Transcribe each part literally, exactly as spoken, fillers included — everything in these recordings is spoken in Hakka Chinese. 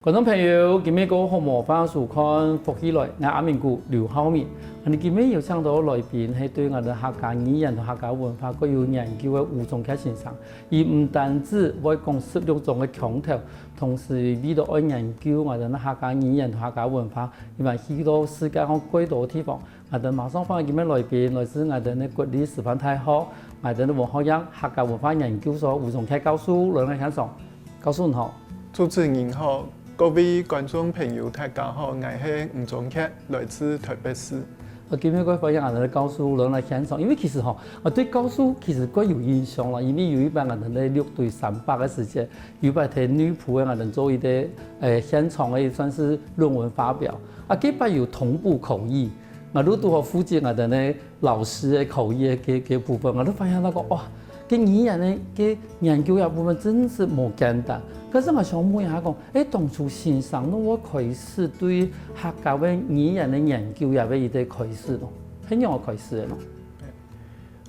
觀眾朋友，今晡日好無？歡迎收看《福氣來》，𠊎阿明牯劉浩明。𠊎等今晡日有請到來賓，係對𠊎等客家語言同客家文化較有研究个吳宗傑先生。佢毋單止會講十六種个腔調，同時為著愛研究𠊎等客家語言同客家文化，佢還去到世界上較多地方。𠊎等馬上歡迎今晡日來賓，來自𠊎等个國立師範大學，𠊎等个文學院客家文化研究所吳宗傑教授來到現場。 教授你好。主持人好，各位觀眾朋友大家好，𠊎係吳宗傑，來自臺北市。呃，今晡日歡迎𠊎等个教授來到現場，因為其實吼，呃，對教授其實較有印象啦，因為有一擺𠊎等个六堆三百个時節，有一擺在內埔个𠊎等做一個，呃，現場个算是論文發表，啊，該擺有同步口譯， 𠊎就拄好負責𠊎等个老師个口譯个，个部分，𠊎就發現到講，哇，該語言个，个研究个部分真係無簡單。可是𠊎想問一下講，欸，當初先生仰會開始對客家个語言个研究也係一個開始咯？係仰會開始个咯？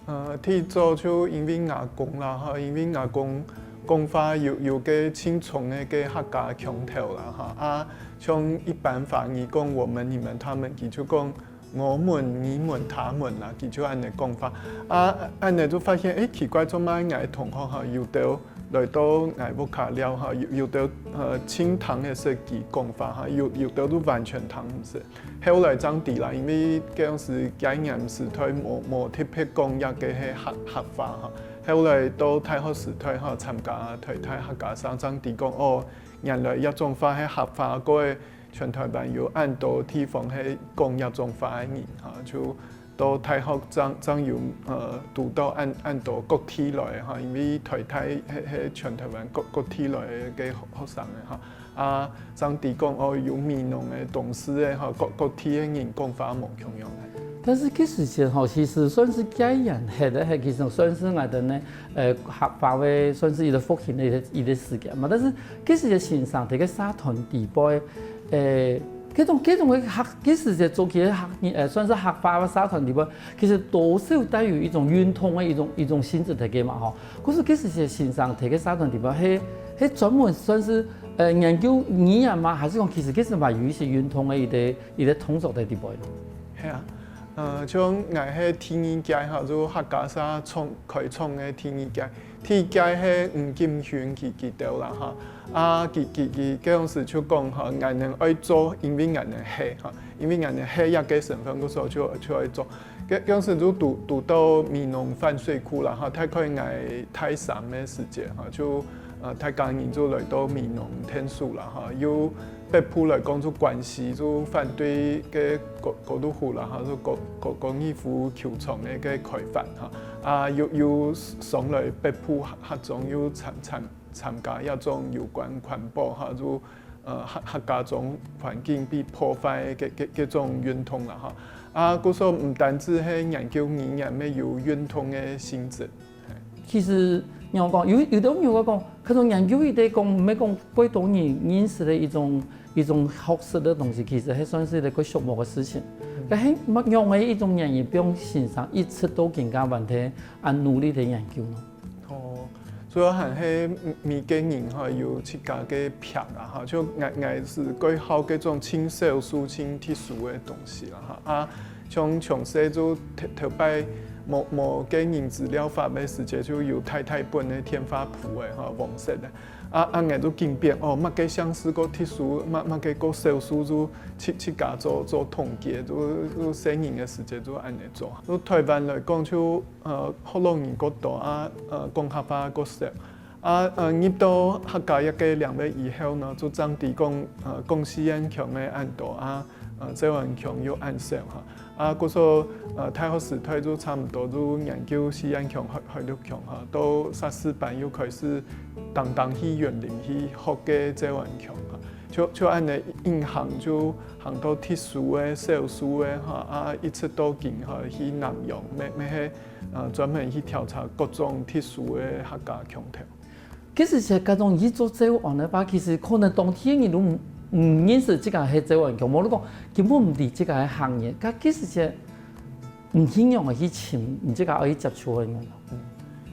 呃，最早就因為阿公啦，哈，因為阿公講話有，有個盡重个，个客家腔調啦，哈，啊，像一般華語講我們、你們、他們，佢就講 我們、你們、他們啊，佢就恁呢講法。啊，恁呢就發現，欸，奇怪，做麼个𠊎同學哈，有兜來到𠊎屋下尞哈，有，有兜，呃，盡聽會識佢講法哈，有，有兜就完全聽毋識。後來正知啦，因為該央時該年時代無，無特別講這個係客，客話哈。後來到大學時代哈，參加臺大客家社正知講，哦，原來這種話係客話，過个 全臺灣有恁多地方係講這種話个人，哈，就到大學正，正有，呃，堵到恁，恁多各地來个，哈，因為臺大係，係全臺灣各，各地來个學，學生个，哈。啊，正知講，哦，有美濃个、東勢个，哈，各，各地个人講話無共樣个。但是該時節吼，其實算是戒嚴忒个，係其實算是𠊎等呢，呃，客話个算是一個復興个一個，一個時間嘛。但是該時節先生在該社團底背， 欸，該種，該種个客，該時節早期个客，呃，算是客話个社團裡背，其實多少帶有一種運動个一種，一種性質在該嘛吼。可是該時節先生在該社團裡背，係，係專門算是，呃，研究語言嘛，還是講其實該時嘛有一些運動个一個，一個動作在裡背？係啊，呃，像𠊎係第二屆哈，就客家社創，開創个第二屆。 第一屆係吳錦勳佢，佢兜啦哈。啊，佢，佢，佢該央時就講哈，𠊎等愛做，因為𠊎等係哈，因為𠊎等係這個身份，故所就，就愛做。該，該央時就堵，堵到美濃反水庫啦哈，大概𠊎大三个時節哈，就，呃，大家人就來到美濃𢯭手啦哈，又 北部來講就關西就反對个高，高度湖啦，哈，就高，高，高爾夫球場个，个開發，哈。啊，又，又上來北部客，客庄又參，參，參加這種有關環保，哈，就，呃，客，客家庄環境被破壞个，个，个，个種運動啦，哈。啊，故所毋單止係研究語言，乜有運動个性質。 其實仰講，有，有兜人會講，可能研究一個講，毋係講幾多人認識个一種，一種學術个東西，其實還算是一個幾寂寞个事情。該係麼樣个一種原因，讓先生一直到今下還在恁努力个研究呢？哦，主要還係每，每個人哈，有自家个癖啊，哈，就𠊎，𠊎係較好該種盡少數、盡特殊个東西啦，哈。啊， 像從細就頭，頭擺無，無个人資料法个時節，就有大大本个電話簿个，哈，黃色个。啊，啊，𠊎就緊編，哦，麼个姓氏較特殊，麼，麼个較少數，就自，自家做，做統計，就，就細人个時節就恁呢做。就臺灣來講，就，呃，學老人較多啊，呃，講客話較少。 啊，呃，入到客家這個領域以後呢，就正知講，呃，講四縣腔个恁多啊，呃，詔安腔又恁少哈。啊，故所，呃，大學時代就差毋多就研究四縣腔、海，海陸腔哈，到碩士班又開始當當去雲林去學个詔安腔哈。就，就恁呢硬行就行到特殊个、少數个哈，啊，一直到今哈，去南洋，乜，乜係，呃，專門去調查各種特殊个客家腔調。 其實係該種一做詔安个話，其實可能當地人都毋，毋認識自家係詔安腔，無就講根本毋知自家个行業。該其實係毋一樣个去尋，你自家愛去接觸个人。嗯，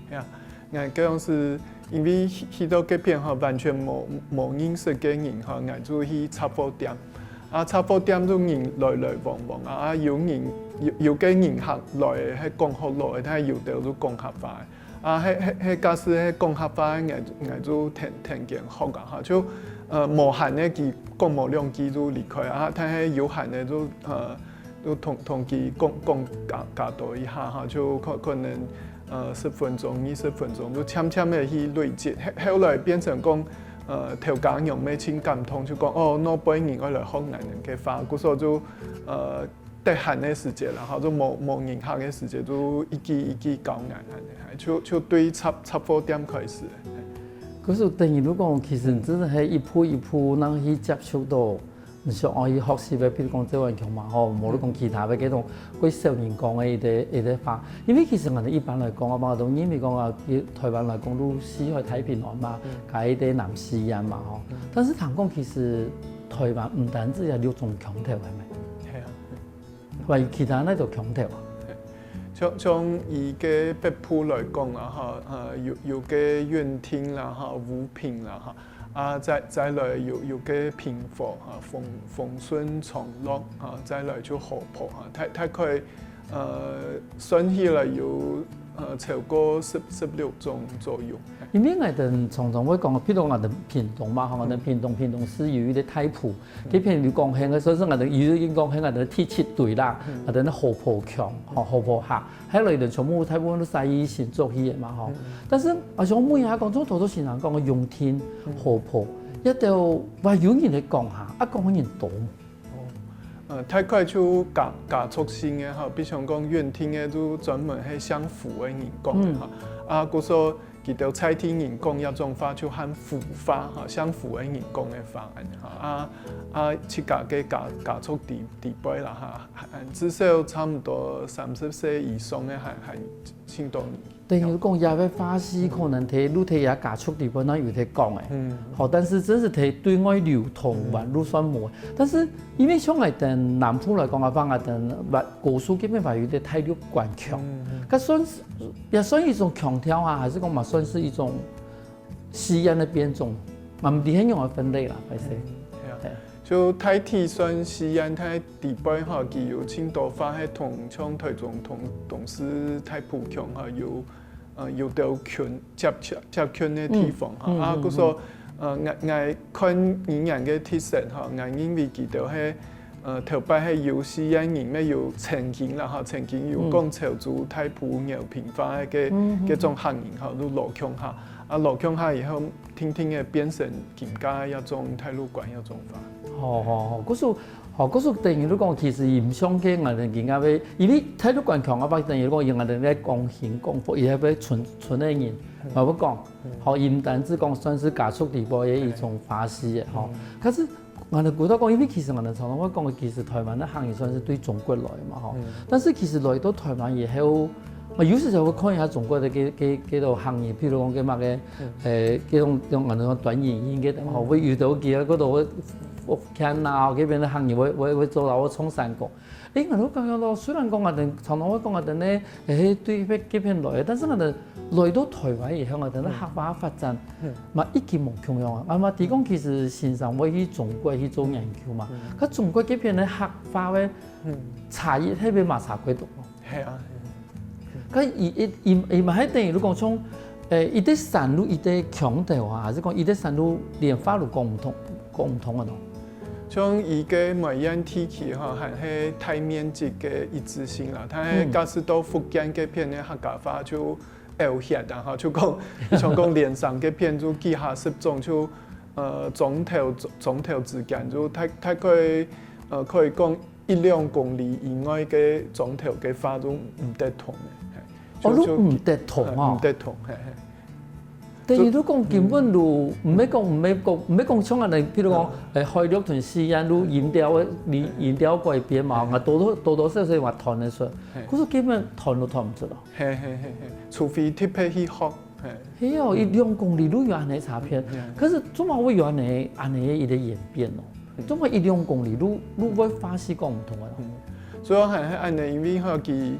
係啊，𠊎該央時因為去去到該片吼，完全無無認識个人吼，𠊎就去雜貨店。啊，雜貨店就人來來往往啊，啊有人有有个人客來个係講福佬个，但係有兜就講客話个。啊，係係係，假使係講客話个，𠊎𠊎就跈跈佢學啊，吼，就呃無閒个佢講無兩句就離開啊，但係有閒个就呃 就同同佢講講加加多一下哈，就可可能呃十分鐘、二十分鐘，就漸漸个去累積。後後來變成講，呃，頭家娘乜盡感動，就講哦，老輩人愛來學𠊎等个話，故所就呃得閒个時節啦，哈，就無無人客个時節，就一句一句教𠊎恁樣，就就對雜雜貨店開始。可是等於如果其實真的係一步一步，讓佢接觸到 毋想愛去學習个，比如講周文強嘛吼，無論講其他个該種會少人講个一个一个話，因為其實𠊎等一般來講啊，嘛都認為講啊，台灣來講都四海太平洋嘛，該一个南四縣嘛吼。但是聽講其實台灣毋單止有六種腔調，係咪？係啊，還有其他那種腔調啊？像像以个北部來講啊，哈，呃，有有个雲頂啦，哈，武平啦，哈。 啊，再再來有有个平和啊，豐豐順、長樂啊，再來就河波啊，大大概呃算起來有呃超過十十六種左右。因為𠊎等常常會講，譬如講𠊎等屏東嘛，吼，𠊎等屏東屏東市有一个大埔，該片有講興个，所以說𠊎等有一个講興，𠊎等第七堆啦，𠊎等河波腔，吼，河波客。 後來人全部大部分都徙去新竹去个嘛吼。但是啊，像尾下講，就頭頭先生講个永定、河波，也都還有人來講哈，啊講个人多。呃，大概就家家族性个哈，比如講永定个就專門係姓胡个人講个哈，啊，故所佢兜在地人講這種話就喊胡話哈，姓胡个人講个話恁樣哈，啊啊，自家个家家族底底背啦哈，至少差不多三十歲以上个還還 盡多人。等於講，這个話係可能在路在這家族裡背那有在講个，好，但是真是在對外流通，還路算無。但是因為像𠊎等南部來講个話，𠊎等高樹這片還有一个大陸官腔，該算是也算一種腔調啊，還是講嘛算是一種四縣个變種？嘛毋知係仰般分類啦，還是。就大體算四縣，大體背吼，佢有盡多話係同像台中同同時大埔腔吼，有呃有兜近接接接近个地方吼。啊，故所呃，𠊎𠊎看語言个特色吼，𠊎認為佢兜係呃頭擺係有四縣人，乜有曾經啦吼，曾經有講潮州、大埔、饒平話个該種客人吼，就老腔客。啊，老腔客以後 定定个變成今下這種大陸官這種話。好好好，故所好，故所等於你講，其實佢毋像个𠊎等今下个，因為大陸官腔个話，等於講，𠊎等在講興講福，佢還會賰賰个人，嘛會講，好，佢毋單止講算是家族裡背个一種話事个吼。可是𠊎等覺得講，因為其實𠊎等常常會講，其實台灣个客人算是對中國來嘛吼，但是其實來到台灣以後， 嘛，有時就會看一下中國个个个个个行業，譬如講个麼个，誒，个種種恁樣短影音个，吼，會有兜其他个都會福建啊，該片个行業會會會做到會創成功。誒，𠊎都感覺到，雖然講𠊎等常常會講𠊎等呢，誒，對該該片來，但是𠊎等來到台灣以後，𠊎等个客話發展，嘛已經無共樣啊。啊嘛，提講其實先生會去中國去做研究嘛，佢中國該片个客話个差異，特別嘛差幾多。 係啊，該佢佢佢佢嘛係等於你講像，誒，佢个山路佢个腔調啊，還是講佢个山路連話都講毋通，講毋通个喏？像佢个梅縣地區吼，還係大面積个一致性啦。但係假使到福建該片个客家話就有限啊，吼，就講像講連山該片就幾下十種，就呃庄頭庄頭之間就大大概呃可以講 一兩公里以外个庄頭个話都毋得通个。哦，都毋得通哦。毋得通，係係。等於都講根本都毋係講毋係講毋係講像恁樣，譬如講，誒，海陸同四縣都音調个，音調改變嘛，啊，多多多多少少嘛斷得出，可是根本斷都斷毋出咯。係係係係，除非特別去學，係。係哦，一兩公里都有恁樣差別，可是做麼會有恁樣恁樣一个演變哦？ 總係一兩公里，路路會話係講毋通个咯。主要還係恁樣，因為吼佢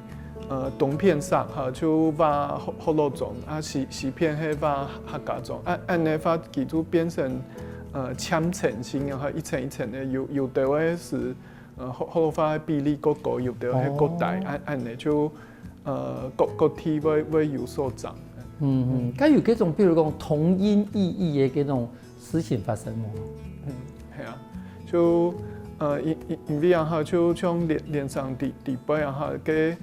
呃，東片析哈，就畫學、學老莊，啊，西、西片係畫客家莊，啊，恁仔畫佢就變成，呃，漸層性啊，哈，一層一層个，有、有兜个係，呃，學、學老話个比例較高，有兜係較低，哦。恁、恁仔就，呃，各、各地會、會有所差。嗯嗯，該有這種，比如講同音異義个這種事情發生無？嗯，係啊，就，呃，因、因、因為啊哈，就像連、連城地、地背啊哈，个，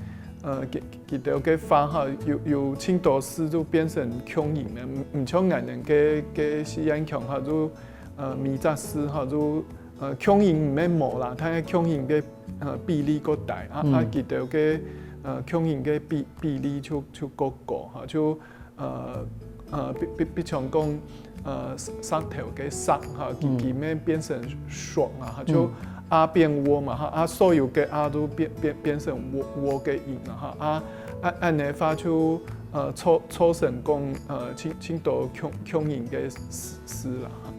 呃，佢、佢兜个話哈，有、有盡多字就變成共音了，毋、毋像𠊎等个、个四縣腔哈，就，呃，每隻字哈，就，呃，共音毋係無啦，但係共音个，呃，比例較低，啊，啊，嗯。佢兜个，呃，共音个比、比例就、就較高哈，就 呃，呃，比、比、比像講，呃，石、石頭个石哈，佢、嗯。佢乜變成石啊，哈，就嗯。啊變喔嘛，哈，啊所有个啊都變、變、變成喔、喔个音啊，哈，啊、啊恁仔話就，呃，造、造成講，呃，盡、盡多共、共音个字、字啦，哈。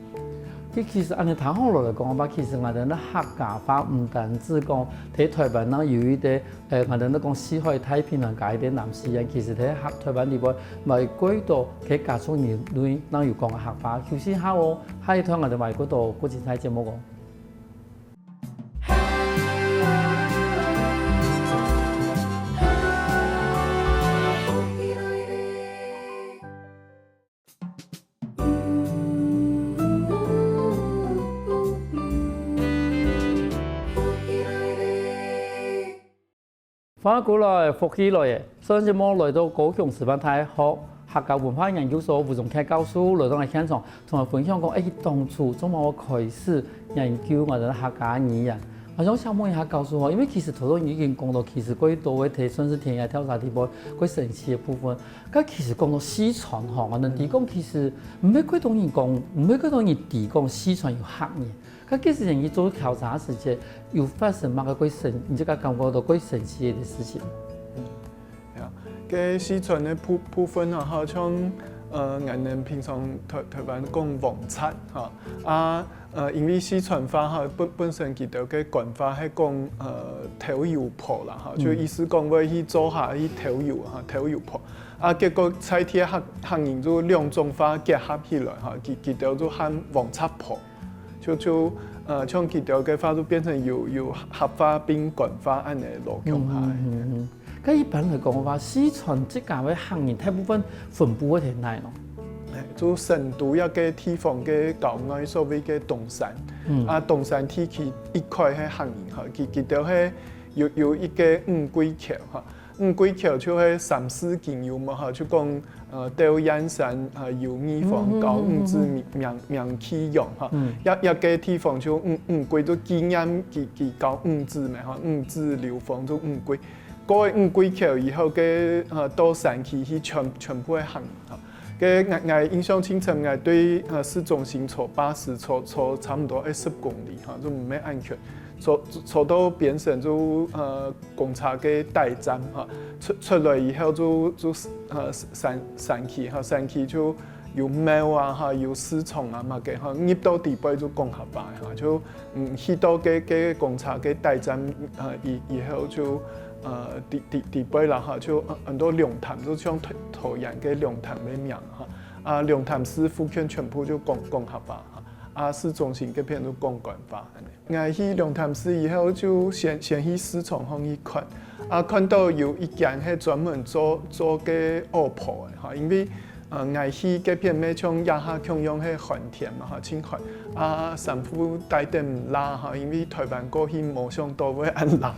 其、其實恁仔聽下來講个話，其實𠊎兜个客家話毋單止講在臺灣呢有一個 呃，𠊎兜講四海太平洋加一個南四縣，其實在客、臺灣裡背，乜有幾多个家族人類，正有講客話。休息下哦，下一段𠊎兜乜有幾多个精彩節目哦。 歡迎過來，福氣來了！上節目來到高雄師範大學客家文化研究所吳宗凱教授來到𠊎現場，同𠊎分享講，欸，佢當初仰般開始研究𠊎兜客家語言。𠊎想請問一下教授吼，因為其實頭先你已經講到，其實過去都會在算是田野調查裡背過神奇个部分。該其實講到四川吼，𠊎兜知講其實毋係幾多人講，毋係幾多人知講四川有客人。 該其實你做調查个時節，有發生麼个過神，你自家感覺到過神奇个事情？嗯，係啊，該四川个部、部分啊，好像，呃，𠊎兜平常臺、臺灣講黃賊哈，啊，呃，因為四川話哈，本、本身佢兜个官話係講，呃，偷油婆啦哈，嗯。就意思講會去灶下去偷油哈，偷油婆。啊，結果在地个客、客人就兩種話結合起來哈，佢、佢兜就喊黃賊婆。 就、就，呃，像佢兜个話就變成有、有客話變官話恁仔落共下个。嗯，嗯，嗯，嗯。該一般來講个話，四川自家个客人大部分分布會在哪呢？欸，就成都這個地方个郊外所謂个東山。嗯。啊，東山地區一塊个客人哈，佢、佢兜係有、有一個五桂橋哈， 五桂橋就係三字經有無哈，就講，呃，竇燕山，呃，遊二房，嗯，嗯，交五子，嗯，嗯。名、名、名俱揚哈。嗯。這、這個地方就五、五桂就紀念佢、佢交五子嘛哈，五子流芳就五桂。過了五桂橋以後，該，呃，到山區去全、全部係客人哈。 該𠊎、𠊎印象盡深，𠊎對，呃，市中心坐巴士坐、坐差毋多愛十公里哈，就毋係恁近。坐、坐到變成就，呃，公車个底站哈，出、出來以後就、就，呃，山、山區哈，山區就有廟啊哈，有市場啊麼个哈，入到底背就講客話哈，就，嗯，去到該、該公車个底站，呃，以、以後就，呃，底、底、底背啦哈，就，呃，很多龍潭，就像桃、桃園个龍潭个名哈。 啊，龍潭寺附近全部就講、講客話哈，啊，市中心該片就講官話恁仔。𠊎去龍潭寺以後就先、先去市場項去看，啊，看到有一間係專門做、做該襖婆个哈，因為，呃，𠊎去該片乜像這下共樣係寒天嘛哈，盡寒，啊，衫褲帶等罅哈，因為臺灣過去無想到會恁冷，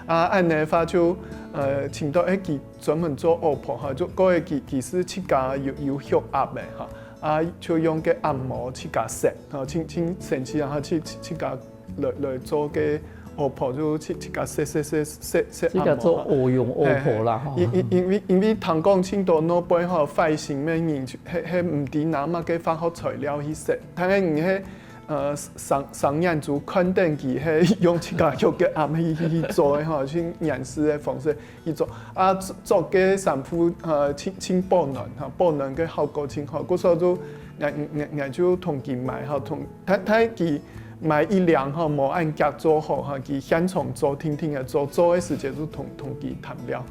啊，恁仔个話就，呃，尋到，欸，佢 專門做襖婆哈，就過去佢、佢係自家有、有畜鴨个哈，啊，就用該鴨毛自家織，哈，盡、盡神奇啊，哈，自、自、自家來、來做該襖婆，就自、自家織、織、織、織、織鴨毛哈。自家做襖、用襖婆啦，哈。因、因、因為、因為聽講盡多老輩哈，壞心个人就係、係毋知拿麼个化學材料去織，但係你係 呃，雙、雙眼珠看等佢係用自家畜个鴨去、去、去做个吼，盡原始个方式去做。啊，做、做个衫褲，呃，盡、盡保暖吼，保暖个效果盡好。故所就𠊎、𠊎、𠊎就同佢買吼，同、但、但佢買一領吼，無恁遽做好吼，佢現場做，定定仔做，做个時節就同、同佢談了。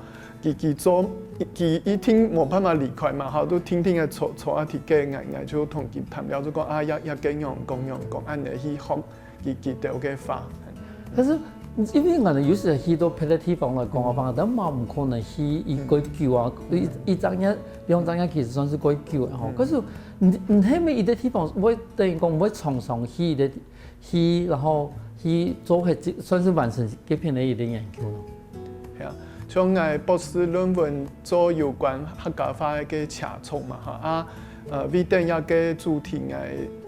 佢佢做佢一定無辦法離開嘛，吼，都定定个坐坐啊，佢个𠊎𠊎就同佢談了，就講啊，也也个樣講樣講，恁呢去學佢佢兜个話。可是因為𠊎兜有時去到別个地方來講个話，但嘛毋可能去一个久啊，一一隻月、兩隻月其實算係个久个吼。可是你你係毋係一个地方會等於講會常常去一个去，然後去做該算係完成該片个一个研究咯？係啊，像𠊎博士論文做有關客家話个个車族嘛，吼，啊，呃，為等這个主題，𠊎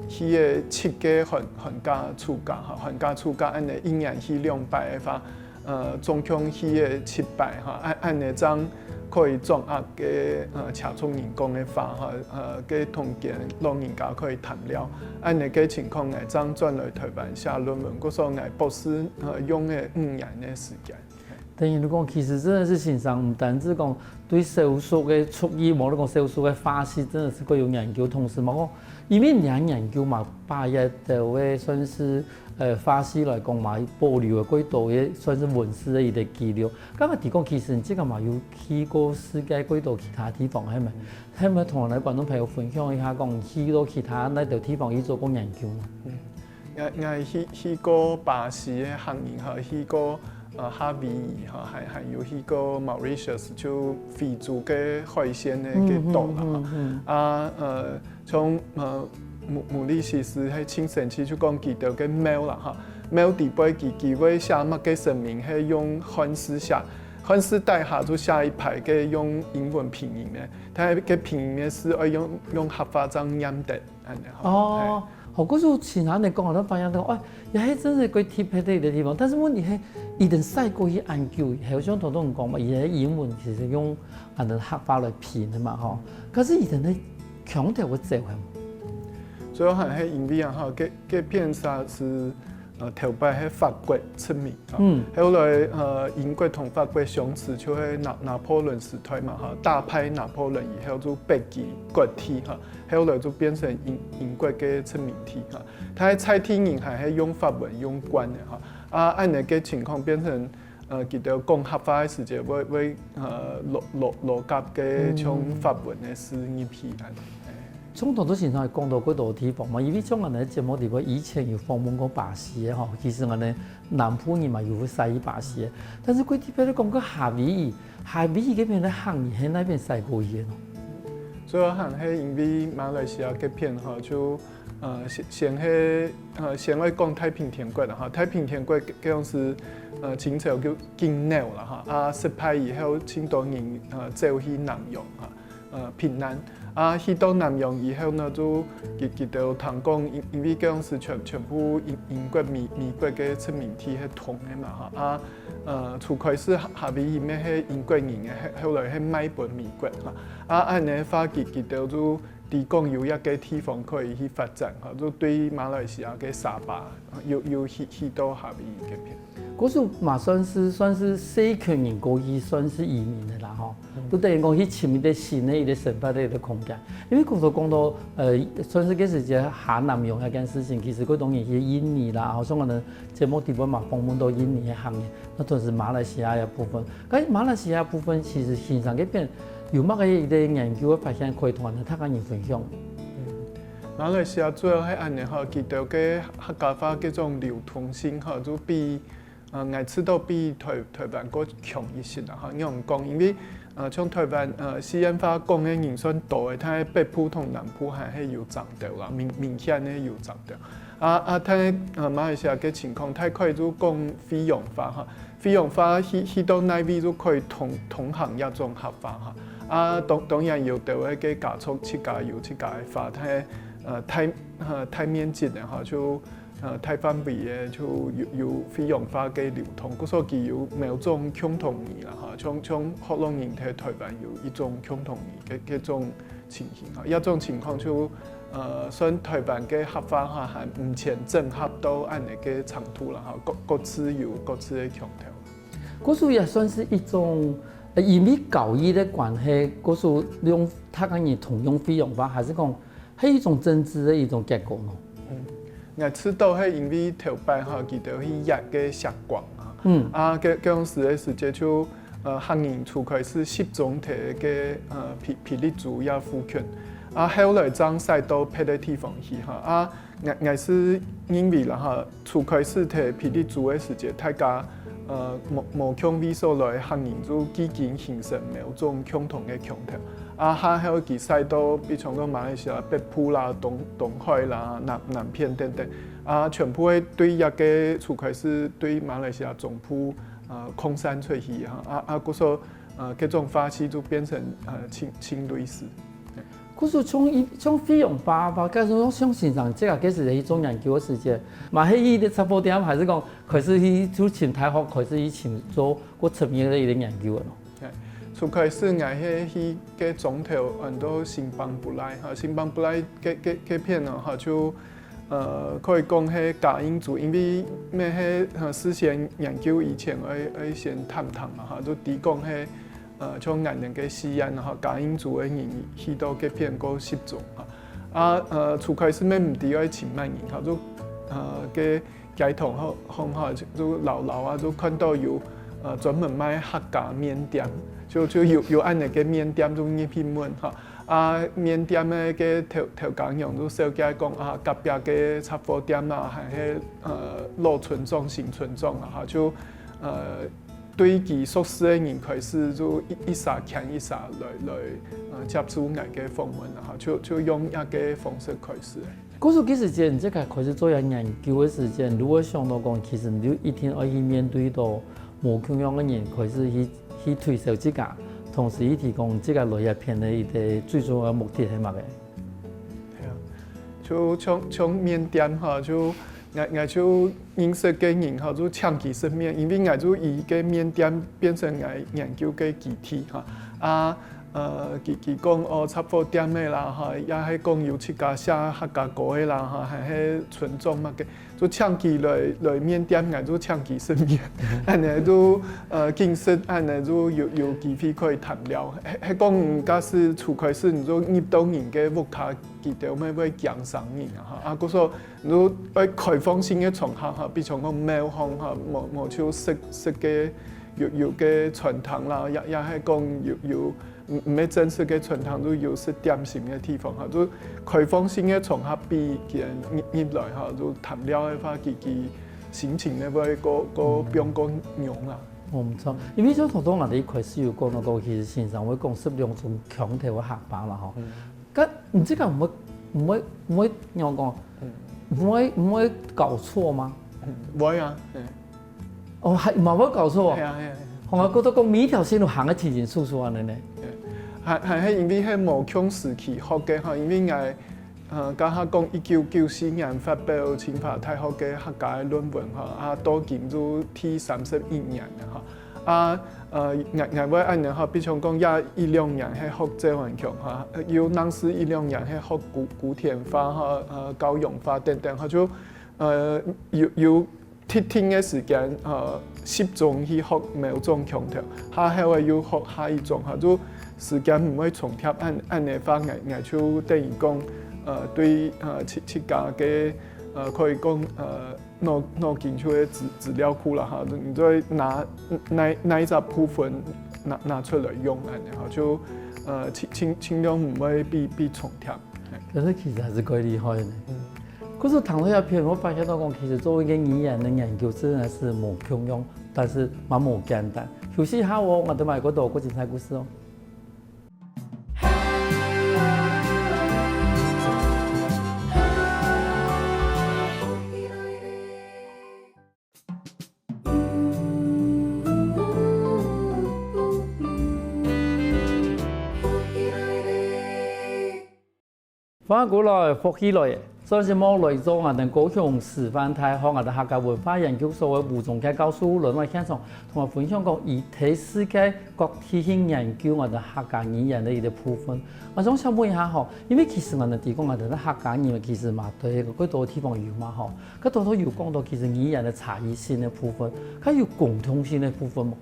去个七个寒寒假暑假，吼，寒假暑假恁呢一年去兩擺个話，呃，總共去个七擺，吼，恁恁呢正可以掌握个呃車族人講个話，吼，呃，个同佢老人家可以談了，恁呢个情況，𠊎正轉來台灣寫論文，故所𠊎博士呃用个五年个時間。 等於講，其實真的係先生毋單止講對少數个族裔，無論講少數个話系，真的係个有研究，同時嘛講，因為你研究嘛，把這兜个算係呃話系來講嘛，保留个過多个算係文字个一个記錄。剛剛提講，其實你這个嘛有去過世界過多其他地方，係咪？係咪同𠊎等觀眾朋友分享一下，講去到其他哪兜地方去做過研究呢？ 𠊎𠊎去去過巴西个客人，吼，去過呃夏威夷，吼，還還有去過Mauritius，就非洲个海線个个島啦，吼。啊呃像呃毛毛里西斯係盡神奇，就講佢兜个廟啦，吼，廟底背佢佢會寫麼个神明，係用漢字寫，漢字底下就寫一排个用英文拼音个，但係个拼音个字愛用用客話正唸得。 恁呢吼。哦，好，故所像恁呢講，𠊎發現到，哎，也係真係个特別个一个地方。但是問題係，佢等徙過去恁久，好像頭先講嘛，佢个英文其實用恁呢客話來拼个嘛，吼。可是佢等个腔調會走很。主要還係因為啊，吼，這這片沙係呃頭擺係法國殖民，吼，後來呃英國同法國相持就係拿拿破崙時代嘛，吼，打敗拿破崙以後就北極割地，吼。 後來就變成英英國个殖民地，吼。佢在地人還係用法文用慣个，吼。啊恁呢个情況變成呃佢兜講客話个時節會會呃落落落夾个像法文个字入去恁呢。像頭先先生講到幾多地方嘛，因為像𠊎等節目裡背以前有訪問過巴西个吼，其實𠊎等南部人嘛有會徙去巴西个，但是佢特別講个夏威夷，夏威夷該片个客人係哪片徙過去个呢？ 主要還係因為馬來西亞該片吼，就呃先先係呃先愛講太平天國啦，吼，太平天國該樣係呃清朝就禁鳥啦，吼，啊失敗以後，盡多人呃走去南洋，吼，呃避難。啊去到南洋以後呢，就佢佢兜聽講，因因為該樣係全全部英英國美美國个殖民地係通个嘛，吼，啊呃初開始夏夏威夷乜係英國人个，後後來係賣分美國，吼。 啊恁呢話佢佢兜就知講有一个地方可以去發展，吼，就對馬來西亞个沙巴有有去去到夏威夷該片。故所嘛算係算係細群人過去算係移民个啦吼，就等於講去尋一个新个一个生活个一个空間。因為講到講到呃，算係該時節下南洋該件事情，其實佢當然去印尼啦，好像𠊎等節目裡背嘛訪問到印尼个客人，那同時馬來西亞个部分， 該馬來西亞部分其實先生該片有麼个一个研究个發現可以同𠊎等大家人分享？馬來西亞主要係恁呢吼，佢兜个客家話該種流通性吼，就比呃𠊎知道比台台灣較強一息啦，吼，仰講？因為呃像台灣呃四縣話講个人算多个，但係北部同南部還係有爭兜啦，明明顯个有爭兜。啊啊但係呃馬來西亞个情況，大概就講惠陽話，吼， 惠陽話去去到哪位就可以通通行這種客話，吼。啊當當然有兜个个家族自家有自家个話，但係呃大呃大面積个，吼，就呃大範圍个就有有惠陽話个流通，故所佢有某種共同語啦，吼，像像學老人在台灣有一種共同語，該該種 情形，吼，這種情況就呃算台灣个客話，吼，還毋曾整合到恁呢个程度啦，吼，各各自有各自个腔調。故所也算係一種呃因為教育个關係，故所用大家人通用惠陽話，還係講係一種政治个一種結果呢？ 𠊎知道係因為頭擺，吼，佢兜去挖个石礦，吼，啊該該種時个時節就呃，客人就開始集中在該，呃，霹，霹靂州這附近。啊，後來正徙到別个地方去哈。啊，𠊎，𠊎係認為啦哈，就開始在霹靂州个時節，大家，呃，無，無共位所來个客人就既經形成某種共同个腔調。啊，下後佢徙到，比如講馬來西亞北部啦、東，東海啦、南，南片等等，啊，全部會對這个就開始對馬來西亞中部，呃，擴散出去哈。啊，啊，故所，呃，這種話系就變成，呃，盡，盡類似。故所從一，從費用吧，吧，假如講像先生這个，其實去做研究个時節，嘛，係去雜貨店，還係講開始去就尋大學，開始去尋做過深入个一个研究个咯？哎，就開始𠊎係去个莊頭，安到新邦布拉哈，新邦布拉該，該，該片呢哈，就，呃，可以講係嘉應州，因為乜係，呃，事先研究以前愛，愛先探探嘛哈，就知講係，呃，像𠊎等个西安哈，嘉應州个人去到該片過集中哈。啊，呃，就開始乜毋知愛尋麼人哈，就，呃，个街頭項，項哈，就，就老老啊，就看到有，呃，專門賣客家麵店，就，就有，有恁樣个麵店就入去問哈。啊，麵店个，个頭，頭家娘就紹介講啊，隔壁个雜貨店啊，還係，呃，老村長、新村長啊，哈，就，呃，對佢熟識个人開始就一，一儕牽一儕來，來，呃，接受𠊎个訪問啊，哈，就，就用這个方式開始个。故所其實你這个開始做這研究个時節，如果想到講，其實你就一定愛去面對到無共樣个人，開始去，去推銷自家，同時去提供自家來這片个一个最重要个目的係麼个？係啊，就像，像麵店哈，就𠊎，𠊎就認識个人哈，就請佢食麵，因為𠊎就以个麵店變成𠊎研究个基地哈。啊，呃，佢，佢講哦，雜貨店个啦哈，也係講有自家寫客家歌个啦哈，還係村莊麼个，就請佢來，來麵店，𠊎就請佢食麵，恁樣就，呃，緊食，恁樣就有，有機會可以談了。係，係講假使就開始你就入到人个屋下，佢兜乜會驚生人啊哈。啊，故所你就愛開放性个場合哈，比如講廟項哈，無，無就食，食个有，有个餐廳啦，也，也係講有，有 毋，毋係正式个餐廳，就有食點心个地方哈，就開放性个場合分佢入，入來哈，就談了个話，佢，佢心情呢會過，過放過勇啦。哦，毋錯，因為像頭先𠊎兜一開始有講到講，其實先生會講十兩種腔調个客話啦吼。嗯。該你這个毋會，毋會，毋會仰講？嗯。毋會，毋會搞錯嗎？嗯，會啊，嗯。 哦，還，嘛會搞錯哦。係啊，係啊，係啊。好啊，覺得講每一條線路行得清清楚楚恁樣呢。係，還，還係因為係無共時期學个吼，因為𠊎，呃，頭下講一九九四年發表清華大學个客家个論文吼，啊，到今就第三十一年了吼。啊，呃，𠊎，𠊎會恁樣吼，比如講，也一兩年係學謝安強吼，又另外一兩年係學古，古典話吼，呃，教養話等等吼，就，呃，有，有 特定个時間，呃，集中去學某種腔調，下後仔又學下一種，哈，就時間毋會重疊，恁，恁樣个話，𠊎，𠊎就等於講，呃，對，呃，自，自家个，呃，可以講，呃，腦，腦筋就係資，資料庫啦，哈，你就會拿，哪，哪一隻部分拿，拿出來用，恁樣，哈，就，呃，盡，盡，盡量毋會分，分重疊。 可是其實還是蓋厲害个呢。嗯。可是談到這片，𠊎發現到講，其實做一個語言个研究真的是無共樣，但是嘛無簡單。休息一下哦，𠊎兜還有過多過精彩故事哦。 歡迎過來，福氣來了！上節目來做𠊎等高雄師範大學𠊎等客家文化研究所个吳宗傑教授來到現場，同𠊎分享講佢在世界各地去研究𠊎等客家語言个一個部分。𠊎想請問一下吼，因為其實𠊎等知講𠊎等个客家語言其實嘛，在幾多地方有嘛吼， 該頭頭有講到其實語言个差異性个部分，該有共通性个部分無？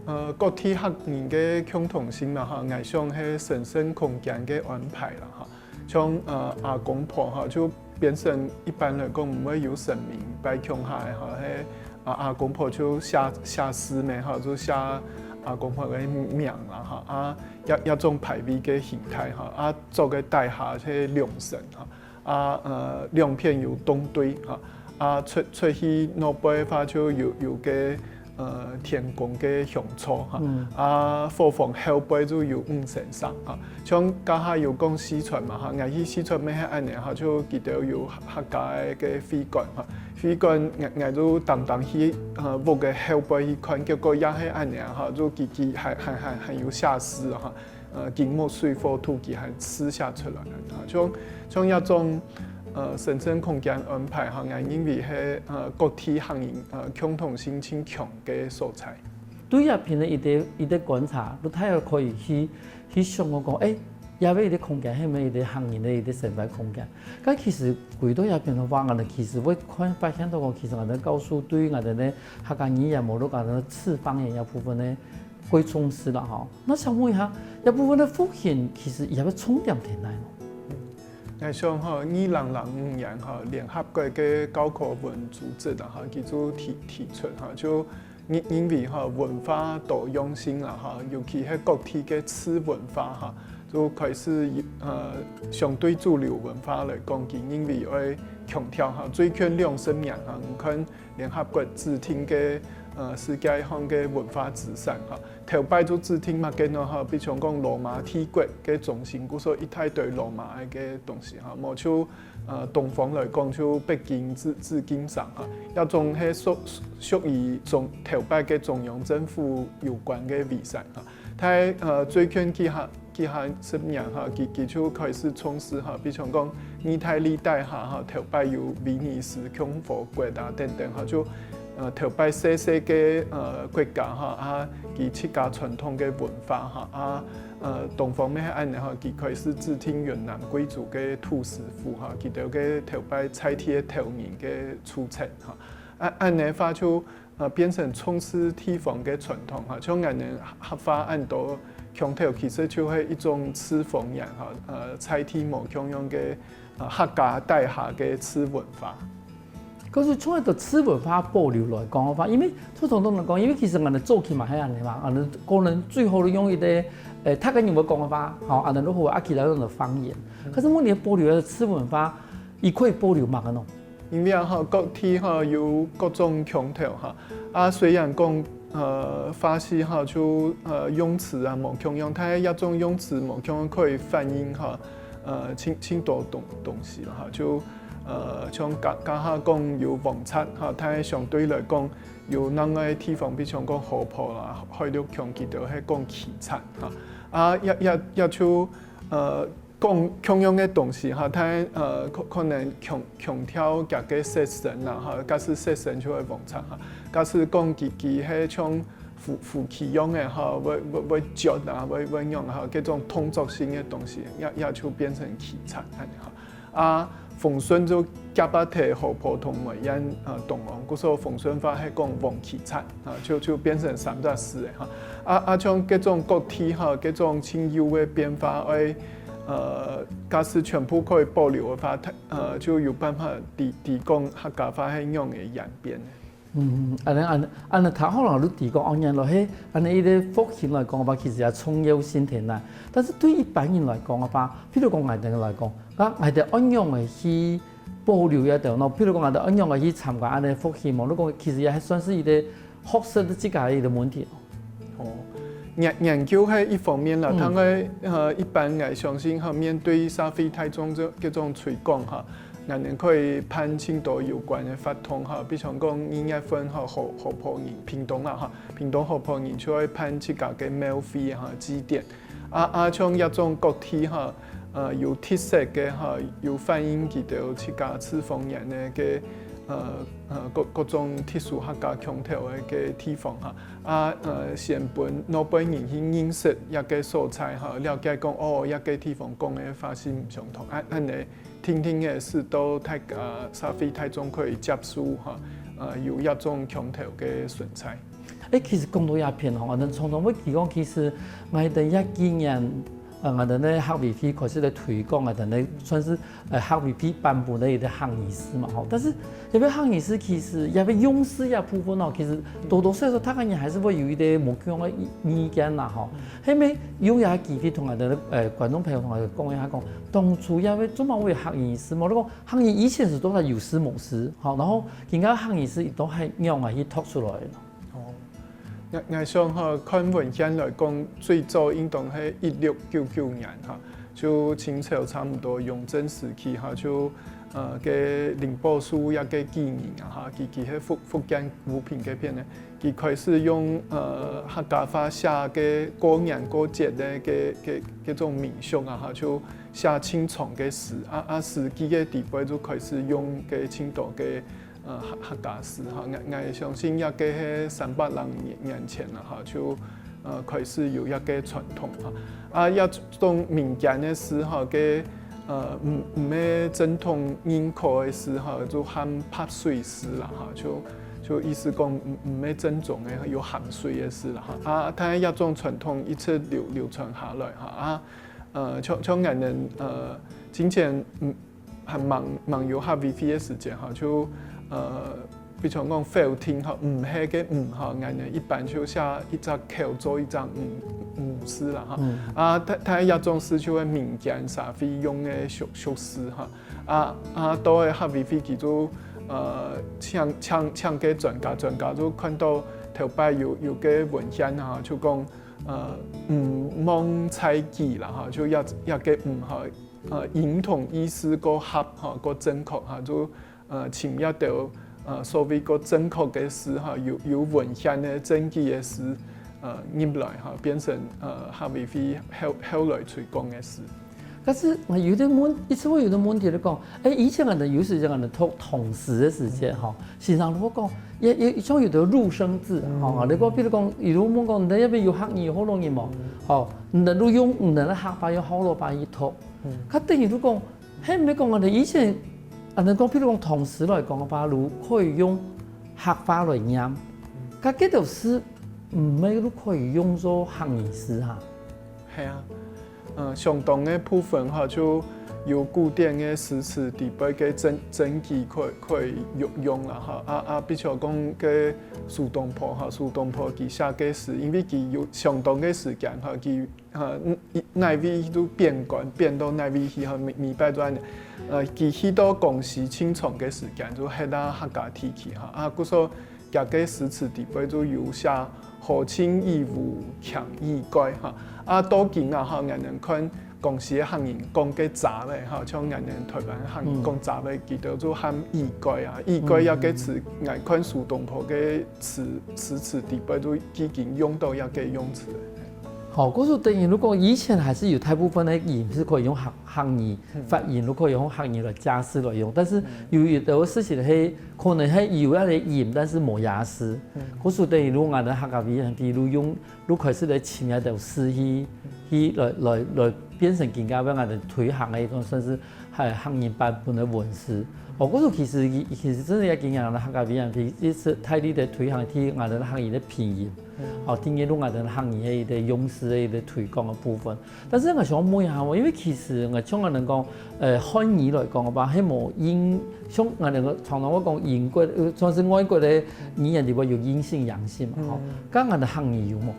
呃，各地客人个共通性嘛，哈，𠊎想係生存空間个安排啦，哈。像，呃，阿公婆，哈，就變成一般來講毋會有神明拜共下个，哈，係，啊，阿公婆就寫，寫字咩，哈，就寫阿公婆个名啦哈，啊這這種牌位个形態哈，啊做个底下係兩層哈，啊呃兩片有棟對哈，啊出出去外背个話就有有个呃天公个香座哈，啊伙房後背就有五神像哈。像頭下有講四川嘛哈，𠊎去四川乜係恁樣哈，就佢兜有客家个會館哈，會館𠊎𠊎就當當去呃屋个後背去看，結果也係恁樣哈，就佢佢還還還還有下屍哈，呃金木水火土佢還吃下出來哈，像像這種呃神聖空間安排哈，𠊎認為係呃各地客人呃共同性盡強个所在。 對這片个一个一个觀察，你大概可以去去想講講，誒，這位一个空間，係毋係一个客人个一个生活空間？該其實歸到這片个話，𠊎等其實會看發現到講，其實𠊎等教授對𠊎等个客家語言，無論講个次方言這部分呢，過重視啦吼。那想問一下，這部分个復興其實也會重點在哪呢？ 𠊎想吼，二零零五年吼，聯合國个教科文組織啊，吼，佢就提提出吼，就認認為吼文化多樣性啦，吼，尤其係各地个次文化吼，就開始呃相對主流文化來講，佢認為愛強調吼，最近兩十年吼，你看聯合國指定个呃世界上个文化資產吼，頭擺就指定麼个呢？吼，比如講羅馬帝國个中心，故所一大堆羅馬个東西吼，無就呃東方來講就北京、紫紫禁城吼，這種係屬屬於中頭擺个中央政府有關个遺產吼。但呃最近幾下幾下十年吼，佢佢就開始重視吼，比如講義大利底下吼，頭擺有威尼斯共和國啊等等吼，就呃頭擺細細个呃國家吼，啊佢自家傳統个文化吼，啊呃東方乜係恁樣吼，佢開始指定雲南貴族个土司府吼，佢兜个頭擺在地个頭人个出身吼，啊恁樣話就 呃變成重視地方个傳統吼，像𠊎等客話恁多腔調，其實就係一種次方言吼，呃在地無共樣个呃客家底下个次文化。可是從這个次文化保留來講个話，因為就總總來講，因為其實𠊎等早期嘛係恁樣嘛，𠊎等可能最好用一个，誒，大家人會講个話，吼，𠊎等都好啊，其他用个方言。可是問題保留个次文化，佢可以保留麼个呢？ 因為啊吼，各地吼有各種腔調吼，啊雖然講呃話事吼就呃用詞啊無共樣，但係這種用詞無共樣可以反映吼呃盡盡多東東西啦吼，就呃像頭頭下講有王賊吼，但係相對來講有另外地方，比如講河婆啦、海陸腔，佢兜係講奇賊吼，啊這這這就呃 講共樣个東西吼，但呃可可能強強調佢个色身啦吼，假使色身就係王賊吼，假使講佢佢係像夫夫妻樣个吼，會會會噭啊，會會仰吼，這種動作性个東西，也也就變成奇賊恁樣吼。啊風順就夾啊忒河婆同梅縣呃同安，故所風順話係講王奇賊啊，就就變成三隻字个吼。啊啊像這種各地吼，這種盡有个變化，愛 呃假使全部可以保留个話，呃就有辦法知知講客家話係仰仔演變。嗯，恁樣恁樣恁樣，頭下老師提講，哦，原來係恁樣一个復興來講个話，其實也重要性在哪。但是對一般人來講个話，譬如講𠊎等來講，該𠊎等仰仔去保留這兜呢？譬如講𠊎等仰仔去參加恁樣復興無？你講其實也還算係一个學生自家个一个問題。 哦，研研究係一方面啦，但係呃一般𠊎相信吼，面對社會大眾這這種推廣吼，𠊎等可以辦盡多有關个活動吼，比如講二月份吼，河河婆人屏東啦吼，屏東河婆人就會辦自家个廟會吼、祭典，啊啊像這種各地吼，呃有特色个吼，有反映佢兜自家次方言个个呃呃各各種特殊客家腔調个个地方吼。 啊呃先分老輩人去認識這个所在吼，了解講哦，這个地方講个話係毋相同，恁恁仔定定仔使到大家社會大眾可以接受吼，呃有這種腔調个存在。誒，其實講到這片吼，𠊎等常常會提講，其實𠊎等這幾年呃，𠊎兜呢客委會開始來推廣𠊎兜呢算是，呃，客委會版本个一個客語字嘛，吼。但是這個客語字其實這個用字這部分哦，其實多多少少大家人還是會有一個無共樣个意意見啦，吼。後尾用這個機會同𠊎兜个，呃，觀眾朋友同𠊎講一下講，當初這個做麼會有客語字嘛？你講客語以前係到底有字無字，吼，然後今个客語字佢到底仰般去拓出來个？哦，𠊎𠊎想吼，看文獻來講，最早應當係一六九九年哈，就清朝差毋多雍正時期哈，就呃个林保樹一個舉人啊哈，佢佢係福福建烏平該片个，佢開始用呃客家話寫个過年過節个个个个種民俗啊哈，就寫盡長个詩啊啊，詩句个底背就開始用个盡多个 呃客客家字哈，𠊎𠊎相信這個係三百零年年前啦哈，就呃開始有這個傳統哈。啊這種民間个字哈，个呃毋毋係正統認可个字哈，就喊白水字啦哈，就就意思講毋毋係正宗个，有鹹水个字啦哈。啊但係這種傳統一直流流傳下來哈。啊呃像像𠊎兜呃之前嗯 還吂吂有客委會个時節哈，就呃，比如講否定哈，毋係个毋哈，𠊎兜一般就寫一隻口做一隻毋毋字啦哈。啊但但這種字就係民間社會用个俗俗字哈。啊啊到个客委會佢就呃請請請个專家，專家就看到頭擺有有个文獻哈，就講呃毋忘在己啦哈，就這這个毋哈。 呃，音同意思過合哈，過正確哈，就呃尋一兜呃所謂過正確个字哈，有有文獻个證據个字呃入來哈，變成呃客委會後後來推廣个字。但是呃有點問，一直會有點問題來講，誒，以前𠊎兜有時節𠊎兜讀唐詩个時節哈，先生如果講，也也像有兜入聲字哈，你講比如講，有人問講，你那邊有客語學老人無？吼，你兜用你兜个客話用學老話去讀， 較等於就講，係毋係講𠊎兜以前，𠊎兜講，譬如講唐詩來講个話，就可以用客話來唸，該該兜字毋係就可以用做客語字哈？係啊，嗯，相當个部分哈，就有古典个詩詞底背个證證據可以可以用用啦哈。啊啊，比如講个蘇東坡哈，蘇東坡佢寫个詩，因為佢有相當个時間哈，佢 呃，哪位都貶官，貶到哪位去吼，每每擺都恁樣。呃，佢去到江西盡長个時間，就歇啊客家地區哈。啊，故所佢个詩詞底背就有寫「何盡已無擎雨蓋」哈。啊，到今啊哈，𠊎兜看江西个客人講个遮仔哈，像𠊎兜台灣个客人講遮仔，佢兜就喊雨蓋啊。雨蓋這个詞，𠊎看蘇東坡个詞詩詞底背都已經用到這个用詞了。 好，故所等於如果以前還係有大部分个音係可以用客客語發音，如果用客語來解釋來用，但是有有兜事情係可能係有該个音，但是無意思。故所等於如果𠊎兜客家委員會就用，就開始來尋該兜字去去來來來變成今个為𠊎兜推行个一種算是客客語版本个文字。哦，故所其實其實真个愛今个客家委員會一直大力个推行去𠊎兜客語个拼音。 哦，定个用𠊎兜客語个一個用詞个一個推廣个部分。但是𠊎想問一下哦，因為其實𠊎像𠊎兜講，呃，漢語來講个話，係無陰，像𠊎兜常常會講英國，呃，算是外國个語言裡背有陰性、陽性嘛，吼。該𠊎兜客語有無？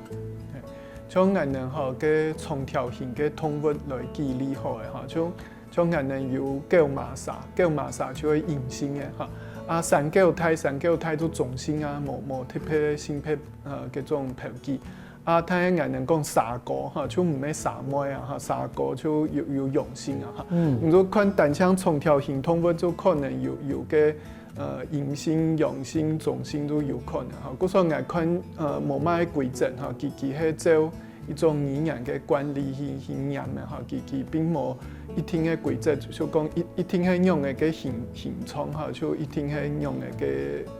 像𠊎兜吼，个長條形个動物來舉例好了吼，像 像𠊎兜有狗嫲蛇，狗嫲蛇就係陰性个哈。啊，生狗坯，生狗坯就中性啊，無無特別性別呃該種標記。啊，但係𠊎兜講蛇哥哈，就毋係蛇妹啊哈，蛇哥就有有陽性啊哈。嗯，你就看單淨長條形動物就可能有有个呃陰性、陽性、中性都有可能哈。故所𠊎看呃無麼个規則哈，佢佢係照 一種語言个慣例去去念个哈，佢佢並無一定个規則，就講一一定係仰仔个形形狀哈，就一定係仰仔个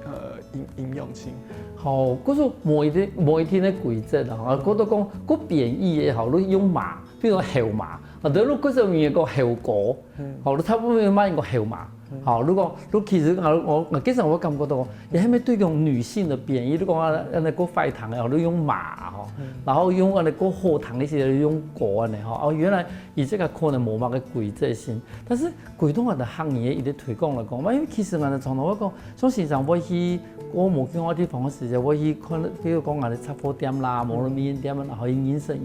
呃陰陰陽性。好，故所無一定無一定个規則啦，啊，故所講，故貶義个吼，你用嫲，比如講猴嫲，啊，但係你故所名講猴哥，好，你大部分嘛應該猴嫲。好，如果，如果其實我，我，我其實我感覺到，也還沒對用女性的貶義，如果啊，那個壞糖啊，就用馬吼，然後用那個好糖一些，用狗啊呢吼，哦，原來佢這個可能無麼个規則性，但是佢對𠊎个行業一直推廣來講嘛，因為其實𠊎个從頭來講，像時常會去過無共樣个地方个時節，會去看，比如講𠊎个雜貨店啦，無論麵店啊，然後去認識人。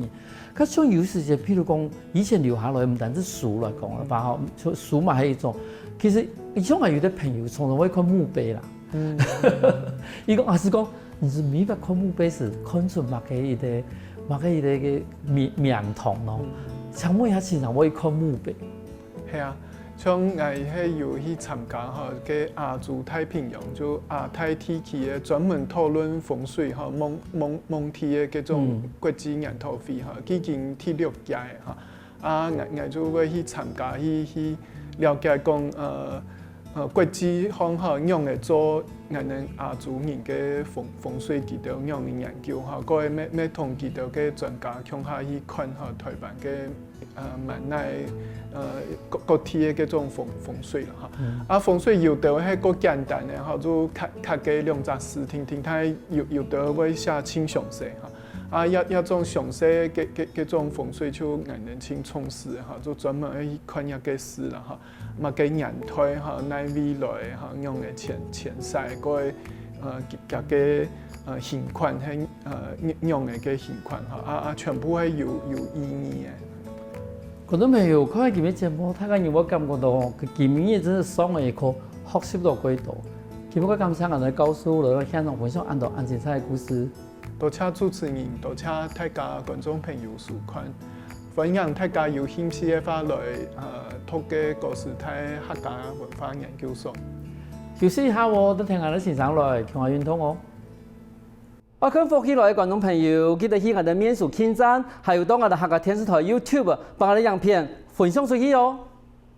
較像有時節，譬如講，以前留下來，毋單止書來講个話吼，書嘛係一種。其實，像𠊎有个朋友常常會看墓碑啦。佢講，啊，係講，你係每擺看墓碑時，看出麼个一個，麼个一個个名名堂咯。請問一下，先生，會看墓碑？係啊，像𠊎係有去參加吼，个亞洲太平洋，就亞太地區个專門討論風水吼，問，問，問題个這種國際研討會吼，已經第六屆吼。啊，𠊎，𠊎就會去參加，去，去了解講，呃，呃，國際上吼，仰仔做𠊎等亞洲人个風，風水佢兜仰仔研究吼，過後乜，乜同佢兜个專家共下去看吼，台灣个 呃，滿哪，呃，各，各地个這種風，風水啦，吼。啊，風水有兜係較簡單个，吼，就刻，刻个兩隻字，定定，但係有，有兜會寫盡詳細，吼。啊，這，這種詳細个，个，个這種風水就𠊎等盡重視，吼，就專門愛去看這个字啦，吼。麼个年代，吼，哪位來，吼，仰仔遷，遷徙，過後，呃，佢，佢个，呃，形款係 呃，仰，仰仔个形款吼，啊，啊，全部係有，有意義个。觀眾朋友，看完今日節目，大家有無感覺到吼，佢今日真係上了一課，學習到幾多。今日个感謝𠊎等个教授來到現場分享恁多恁精彩个故事。多謝主持人，多謝大家觀眾朋友收看。歡迎大家有興趣个話來，呃，讀个高師大客家文化研究所。休息一下哦，等聽𠊎等先生來，共下運動哦。 愛看福氣來个觀眾朋友，記得去𠊎等面書網站，還有到𠊎等客家電視台YouTube，幫𠊎等影片分享出去哦。